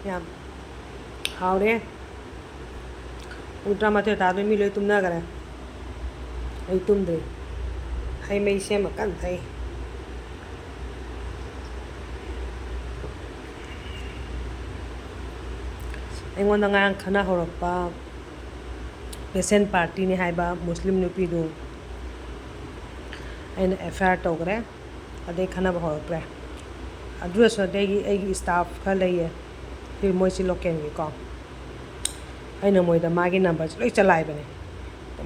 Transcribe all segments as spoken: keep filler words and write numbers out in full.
ꯌꯥꯝ ꯍꯥꯎꯔꯦ꯫ ꯄꯨꯡ ꯇꯔꯥꯃꯥꯊꯣꯏ ꯇꯥꯗꯣꯏ, ꯃꯤ ꯂꯣꯏ ꯇꯨꯝꯅꯈ꯭ꯔꯦ꯫ ꯑꯩ ꯇꯨꯝꯗ꯭ꯔꯤ꯫ ꯍꯩ ꯃꯍꯤ ꯁꯦꯝꯃ ꯀꯟꯅ ꯊꯛꯏ꯫ ꯑꯩꯉꯣꯟꯗ ꯉꯔꯥꯡ ꯈꯠꯅ ꯍꯧꯔꯛꯄ ꯄꯦꯁꯦꯟ ꯄꯥꯔꯇꯤꯅꯤ ꯍꯥꯏꯕ ꯃꯨꯁꯂꯤꯝ ꯅꯨꯄꯤꯗꯨ ꯑꯩꯅ ꯑꯦꯐ ꯑꯥꯏ ꯑꯥꯔ ꯇꯧꯈ꯭ꯔꯦ꯫ ꯑꯗꯩ ꯈꯠꯅꯕ ꯍꯧꯔꯛꯇ꯭ꯔꯦ꯫ ꯑꯗꯨꯗꯁꯨ ꯅꯠꯇꯦ, ꯑꯩꯒꯤ, ꯑꯩꯒꯤ ꯏꯁꯇꯥꯐ ꯈꯔ ꯂꯩꯌꯦ, ꯁꯤ ꯃꯣꯏꯁꯤ ꯂꯣꯀꯦꯜꯒꯤꯀꯣ꯫ ꯑꯩꯅ ꯃꯣꯏꯗ ꯃꯥꯒꯤ ꯅꯝꯕꯔꯁꯦ ꯂꯣꯏ ꯆꯂꯥꯏꯕꯅꯦ꯫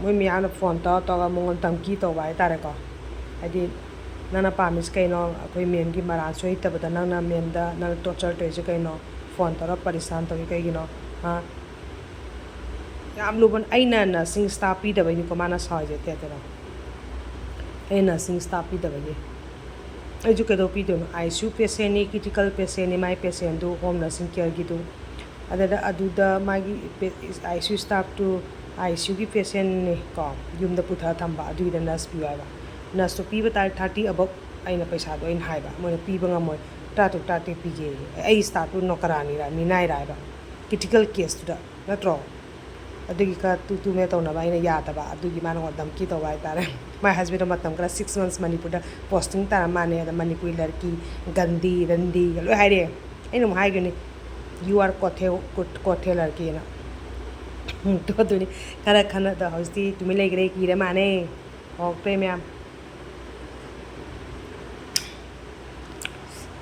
ꯃꯣꯏ ꯃꯌꯥꯝꯅ ꯐꯣꯟ ꯇꯧꯔ ꯇꯧꯔꯒ ꯃꯉꯣꯟꯗ ꯙꯝꯀꯤ ꯇꯧꯕ ꯍꯥꯏꯇꯥꯔꯦꯀꯣ꯫ ꯍꯥꯏꯗꯤ, "ꯅꯪꯅ ꯄꯥꯝꯃꯤꯁꯤ ꯀꯩꯅꯣ? ꯑꯩꯈꯣꯏ ꯃꯦꯝꯒꯤ ꯃꯔꯥꯜꯁꯨ ꯍꯩꯇꯕꯗ ꯅꯪꯅ ꯃꯦꯝꯗ ꯅꯪꯅ ꯇꯣꯔꯆꯔ ꯇꯧꯔꯤꯁꯦ ꯀꯩꯅꯣ? ꯐꯣꯟ ꯇꯧꯔ ꯄꯔꯤꯁꯥꯟ ꯇꯧꯔꯤ ꯀꯩꯒꯤꯅꯣ? ꯍꯥ?" ꯌꯥꯝ ꯂꯨꯕ꯫ ꯑꯩꯅ ꯅꯔꯁꯤꯡ ꯁ꯭ꯇꯥꯐ ꯄꯤꯗꯕꯩꯅꯤꯀꯣ ꯃꯥꯅ ꯁꯥꯎꯔꯤꯁꯦ, ꯊꯦꯠꯇꯅ꯫ ꯑꯩꯅ ꯅꯔꯁꯤꯡ ꯁ꯭ꯇꯥꯐ ꯄꯤꯗꯕꯒꯤ꯫ ꯑꯩꯁꯨ ꯀꯩꯗꯧ ꯄꯤꯗꯣꯏꯅꯣ? ꯑꯥꯏ ꯁꯤ ꯌꯨ ꯄꯦꯁꯦꯟꯅꯤ, ꯀ꯭ꯔꯤꯇꯤꯀꯦꯜ ꯄꯦꯁꯦꯟꯅꯤ, ꯃꯥꯏ ꯄꯦꯁꯦꯟꯗꯨ ꯍꯣꯝ ꯅꯔꯁꯤꯡ ꯀꯦꯌꯔꯒꯤꯗꯨ꯫ ꯑꯗꯨꯗ, ꯑꯗꯨꯗ ꯃꯥꯒꯤ ꯄꯦ-, ꯑꯥꯏ ꯁꯤ ꯌꯨ ꯁ꯭ꯇꯥꯐꯇꯨ ꯑꯥꯏ ꯁꯤ ꯌꯨꯒꯤ ꯄꯦꯁꯦꯟꯅꯤ ꯀꯣ, ꯌꯨꯝꯗ ꯄꯨꯊꯔ ꯊꯝꯕ, ꯑꯗꯨꯒꯤꯗ ꯅꯔꯁ ꯄꯤꯌꯨ ꯍꯥꯏꯕ꯫ ꯅꯔꯁꯇꯨ ꯄꯤꯕ ꯇꯥꯔꯦ ꯊꯥꯔꯇꯤ ꯑꯕꯞ ꯑꯩꯅ ꯄꯩꯁꯥꯗꯣ ꯑꯩꯅ ꯍꯥꯏꯕ, ꯃꯣꯏꯅ ꯄꯤꯕ ꯉꯝꯃꯣꯏ, ꯇꯔꯥꯇꯔꯨꯛ ꯇꯔꯥꯇꯔꯦꯠ ꯄꯤꯒꯦꯌꯦ꯫ ꯑꯩ ꯁ꯭ꯇꯥꯐꯇꯨ ꯅꯣꯀꯔꯥꯅꯤꯔ, ꯃꯤꯅꯥꯏꯔ ꯍꯥꯏꯕ, ꯀ꯭ꯔꯤꯇꯤꯀꯦꯜ ꯀꯦꯁꯇꯨꯗ ꯅꯠꯇ꯭ꯔꯣ? ꯑꯗꯨꯒꯤ ꯈꯔ ꯇꯨ ꯇꯨ ꯃꯦ ꯇꯧꯅꯕ ꯑꯩꯅ ꯌꯥꯗꯕ, ꯑꯗꯨꯒꯤ ꯃꯥꯅ ꯑꯩꯉꯣꯟꯗ ꯙꯝꯀꯤ ꯇꯧꯕ ꯍꯥꯏꯇꯥꯔꯦ꯫ ꯃꯥꯏ ꯍꯁꯕꯦꯟꯗꯣ ꯃꯇꯝ ꯈꯔ ꯁꯤꯛꯁ ꯃꯟꯁ ꯃꯅꯤꯄꯨꯔꯗ ꯄꯣꯁꯇꯤꯡ ꯇꯥꯔꯝꯃꯥꯅꯦ, ꯑꯗ ꯃꯅꯤꯄꯨꯔꯤ ꯂꯔꯀꯤ, ꯒꯟꯗꯤ, ꯔꯟꯗꯤꯒ ꯂꯣꯏ ꯍꯥꯏꯔꯛꯑꯦ꯫ ꯑꯩꯅ ꯑꯃꯨꯛ ꯍꯥꯏꯈꯤꯕꯅꯤ, "You are ꯀꯣꯊꯦ, ꯀꯣꯊꯦ ꯂꯔꯀꯤꯅ"꯫ ꯎꯝ, ꯇꯣ ꯑꯗꯨꯅꯤ, ꯈꯔ ꯈꯟꯅꯗ ꯍꯧꯖꯤꯛꯇꯤ ꯇꯨꯃꯤꯟ ꯂꯩꯈ꯭ꯔꯦ, ꯀꯤꯔꯦ ꯃꯥꯅꯦ꯫ ꯍꯧꯔꯛꯇ꯭ꯔꯦ ꯃꯌꯥꯝ꯫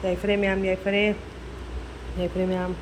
ꯌꯥꯏꯐꯔꯦ ꯃꯌꯥꯝ, ꯌꯥꯏꯐꯔꯦ꯫ ꯌꯥꯏꯐꯔꯦ ꯃꯌꯥꯝ꯫